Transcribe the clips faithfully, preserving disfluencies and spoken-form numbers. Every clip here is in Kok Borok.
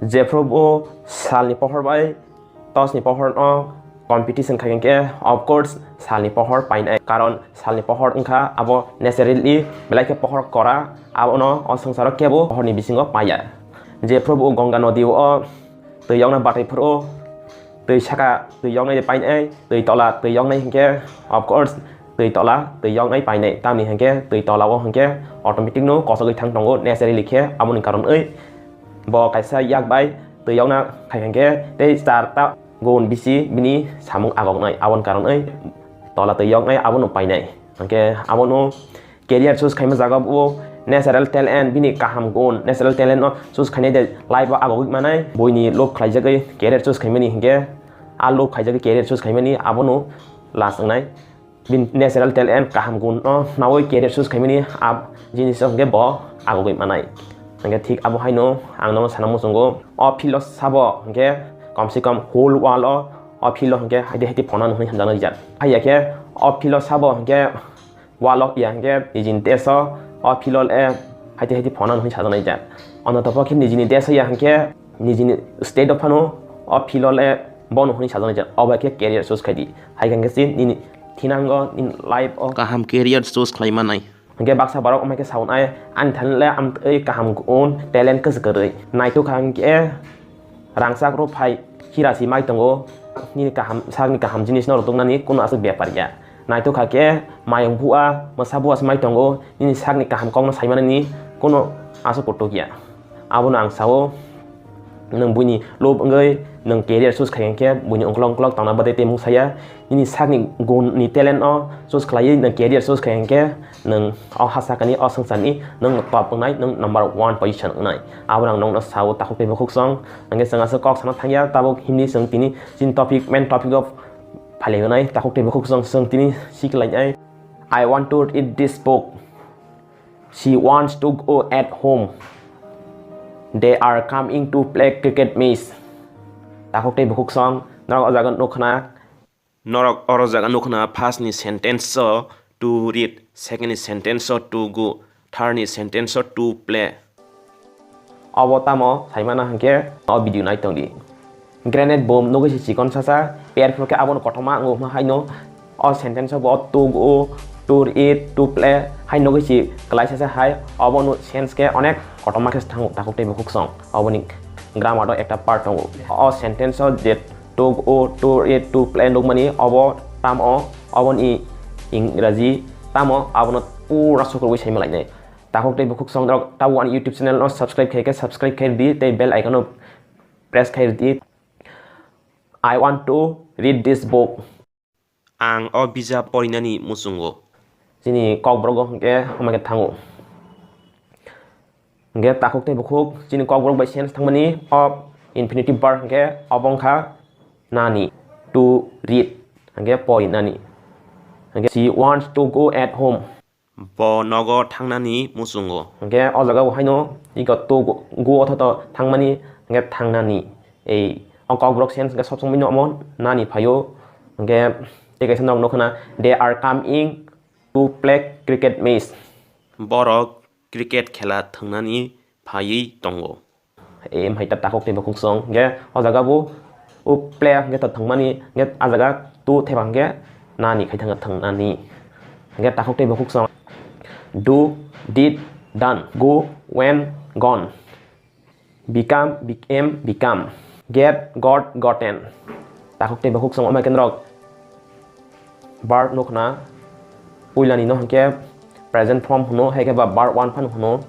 Jephru bo salni pohor bai tosni pohor no competition khai khe, of course, salni pohor painai. Karon salni pohor wngkha abo naturally belai khe pohor kora, abono o swngcharo kebo pohorni bisingo paiya. Jephru bo Ganga nodi o twi yokna batai phuru twi saka twi yoknai painai, twi tola twi yoknai hinkhe, of course, twi tola twi yoknai painai. Tamni hinkhe twi tola o hinkhe automatic no kosogwi thang tongo naturally khe, aboni karon wi bo kaisa yak bai twi yokna khai hinkhe tei char ta gun bisi bini samung agoknai, aboni karon wi tola twi yoknai abono painai. Hinkhe abono career choose khaima jaga bo natural talent, bini kaham gun natural talent no choose khainai de life o agogwi manai. Buini lob khlaijagwi career choose khaimani hinkhe, a lob khaijagwi career choose khaimani abono last wngnai. Bini natural talent kaham gun no nawi career choose khaimani a jinis o hinkhe bo agogwi manai. Hinkhe thik abo haino ang nono sana muchungo, o field o sabo hinkhe kom se kom whole world o, o field o hinkhe haide haide phona nung hinwi hamjaknai rijak. Haiya khe o field o sabo hinkhe wall o ya hinkhe nijini desh o, o field o le haite haite phona hinwi sajaknai jak. Ono topo khe nijini desh o ya hinkhe nijini state o phano o field o le bono hinwi sajaknai jak. Obo khe career choose khai di. Hai khe se nini thinango nini life o kaham career choose khlai manai. Hinkhe baksa borok omo khe saunai, ani thani le amtwi kaham gun talent kwchwk kwrwi. Naitokha hinkhe rangchak rok phai hira si mai tongo, nini kaham sakni kaham jinis no rwtwknani kuno aswk bepar ya. Naitokha khe mayung bua mwsa bua se mai tongo, nini sakni kaham kokno saimanani kuno aswk kutuk ya. Abono ang sao, nwng buini lob wngwi nwng career choose khai hinkhe buini ungkolog ungkolog tongna bagwi tei mung saya. Nini sakni gun ni talent no choose khlaiwi nwng career choose khai hinkhe nwng o ha sakani o swngcharni nwng top wngnai, nwng number one position wngnai. Abono ang nokno sao takhuk tei bukhuk song. Hinkhe chwng aswk kok sana thangya tabuk himni chwng tini chini topic, main topic o phailainai takhuk tei bukhuk song chwng tini siklainai. I want to read this book. She wants to go at home. They are coming to play cricket match. Takhuk tei bukhuk song norok o jaga nukha na. Norok oro jaga nukha na, first ni sentence o to read, second ni sentence o to go, third ni sentence o to play. Obo tamo saimana hinkhe o video nai tongdi. Grenade bomb nugwi se chikon sasa, perphuru khe abono kothoma wngo hwnma haino o sentence o bo to go, to read, to play hai nugwi se kwlai sasa hai, obono sense khe onek kothoma khe thango takhuk tei bukhuk song. Oboni grammar o ekta part tongo. O sentence o je to go, to read, to play nukmani obo tamo, oboni Ingraji tamo, abono pura sukurwi saima lainai. Takhuk tei bukhuk song rok tabuk ani YouTube channel no subscribe khai khe subscribe khai di tei bell icon no press khai di. I want to read this book. Ang o bijap porinani muchungo. Chini kokborok o hwnkhe hamya khe thango. Hwnkhe takhuk tei bukhuk chini kokborok bai sense thangmani o infinitive verb hwnkhe obo wngkha nani, to read, hwnkhe porinani. Hwnkhe she wants to go at home. Bo nogo thangnani muchungo. Hwnkhe o jaga o haino iko to go, go othoto thangmani, hwnkhe thangnani. Ei o kokborok sense hwnkhe sob somoi no omo nani phaio. Hwnkhe tei kaisa nog nukha na, they are coming to play cricket match. Borok cricket khela thwngnani phaiwi tongo. Em hai ta takhuk tei bukhuk song hwnkhe o jaga bo o player hwnkhe to thwngmani hwnkhe a jaga to theba hwnkhe nani khai thangkha thwngnani. Hwnkhe takhuk tei bukhuk song do, did, done, go, went, gone, become, became, become, get, got, gotten. Takhuk tei bukhuk song omo khe norok verb nukna puilani no hwnkhe present form hwno, hai khe ba verb one phano hwno.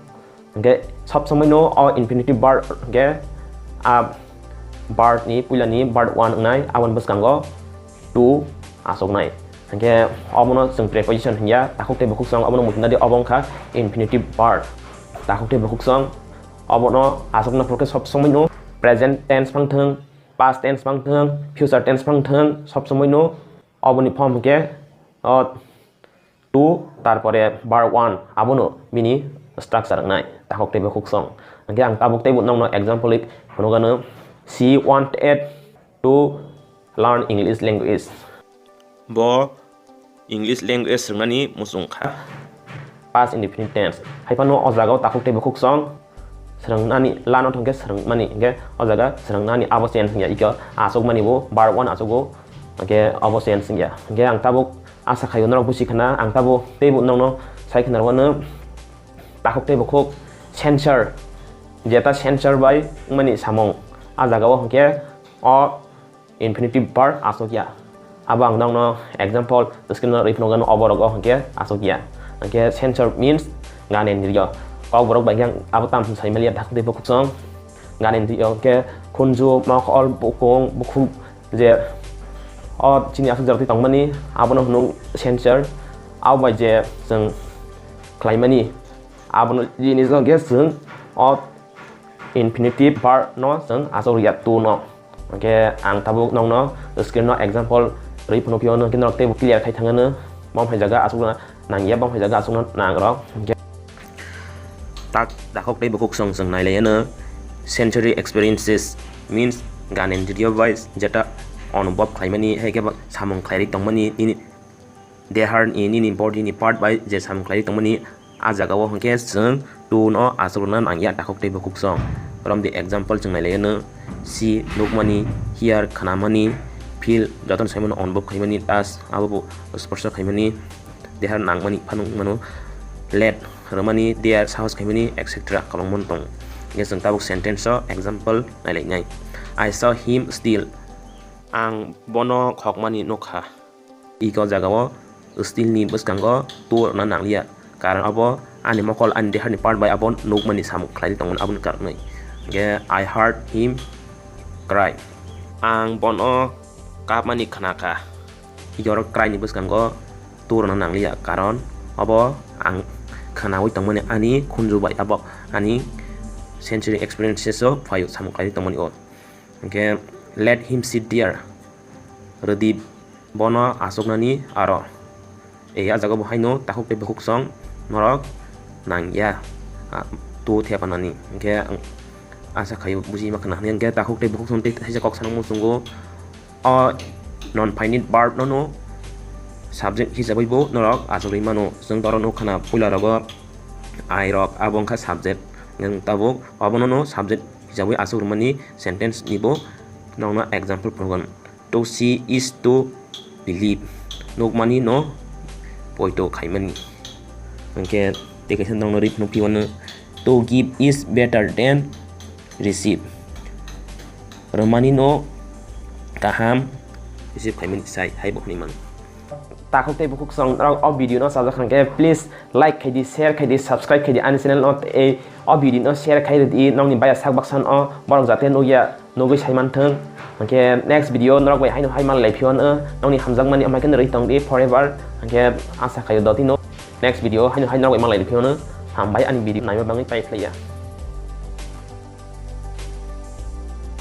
Hwnkhe sob somoi no o infinitive verb hwnkhe a verb ni puilani verb one wngnai, aboni bwskango to aswknai. Hwnkhe obono chwng preposition hwnya, takhuk tei bukhuk song obono muchungna di, obo wngkha infinitive verb. Takhuk tei bukhuk song obono aswkna phuru khe sob somoi no present tense phang thwng, past tense phang thwng, future tense phang thwng, sob somoi no oboni form hwnkhe o to, tarpore verb one, abono bini structure wngnai, takhuk tei bukhuk song. Hwnkhe ang tabuk teibo nokno example wi phunukgano, she wanted to learn English language. Bo English language rwngnani muchung kha. Past indefinite tense. Hai phano o jaga o takhuk tei bukhuk song Swrwngnani, la no thangkhe swrwngmani, hwnkhe o jaga swrwngnani abo sense wngya, iko achukmani bo verb one achugo, hwnkhe abo sense wngya. Hwnkhe ang tabuk asa khaio norok busi khna, ang tabuk teibo nokno sai khna rwano takhuk tei bukhuk censor, jeta censor bai wngmani samung. A jagao hwnkhe o infinitive verb aswk ya. Abo ang nokno example screen o rwi phunukgano, oborok o hwnkhe aswk ya. Hwnkhe censor means ganendriyo. Kokborok bai khe ang abo tamo sai maliya, takhuk tei bukhuk song. Ganendriyo hwnkhe khunju, mokol, bukung, bukhuk je o chini aswk jora twi tongmani abono hwnwi censor. Abo bai je chwng khlaimani abono jinis hwnkhe chwng o infinitive verb no chwng achuk rwya, to no. Hwnkhe ang tabuk nokno screen no example rwi phunukphio, hwnkhe norok teibo clear khai thangano. Bom hai jaga achukna nangya, bom hai jaga achukna nangrok. Hwnkhe tak takhuk tei bukhuk song chwng nailaiyano. Sensory experiences means ganendriyo bai jeta onubhob khlaimani, hai khe samung khlairwi tongmani nini dehar ni, nini body ni part bai je samung khlai tongmani, a jaga o hwnkhe chwng to no achuk rwna nangya takhuk tei bukhuk song. From the example chwng nailaiyano, see nukmani, hear khnamani, feel jotono saimano onubhob khaimani, touch abo bo sporsho khaimani, dehar nangmani phano wngmano, let rwmani, dare sahos khaimani, et cetera kwbangma tong. Hwnkhe chwng tabuk sentence o example nailainai. I saw him steal. Ang bono khokmani nukha. Iko jagao steal ni bwskango to rwna nangliya, karon abo ani mokol, ani deharni part bai abo nukmani samung khlai tongmani, aboni karonwi. Hwnkhe I heard him cry. Ang bono kapmani khnakha. Iko oro cry ni bwskango to rwna nangliya, karon abo ang khnaui tongmani ani khunju bai, abo ani sensory experiences o phaio samung khlai tongmani o. Hwnkhe let him sit there. Rwdi bono achuknani aro. E, a jaga bo haino takhuk tei bukhuk song norok nangya, a, to thepanani. Hwnkhe ang asa khaio buji ma khna hwnwi. Hwnkhe takhuk tei bukhuk song tei thaisa kok sanang muchungo. O non finite verb no no subject hisabwi bo norok achugwi mano. Chwng toro nuk khna puila rogo I rok, abo wngkha subject. Nwng tabuk obono no subject hisabwi achuk rwmani sentence ni bo nokno example phunukgwn. To see is to believe. Nukmani no poito khaimani. Hwnkhe tei kaisa nokno rwi phunuk phiyano, to give is better than receive. Rwmani no kaham receive khaimani sai, hai bo hwnwi mano. Takhuk tei bukhuk song rok o video no chajak kha hwnkhe please like khai di, share khai di, subscribe khai di ani channel no, tei o video no share khai rw di nokni baya sak baksa no, borok jate nukya, nugwi sai manthwng. Hwnkhe next video norok bai haino hai mal lai phiyano, nokni hamjakmani amai khe rwi tong di forever. Hwnkhe asa khaio dotino next video haino hai norok bai mal lai phiyano. Hambai ani video naima bagwi, pai khlaiya.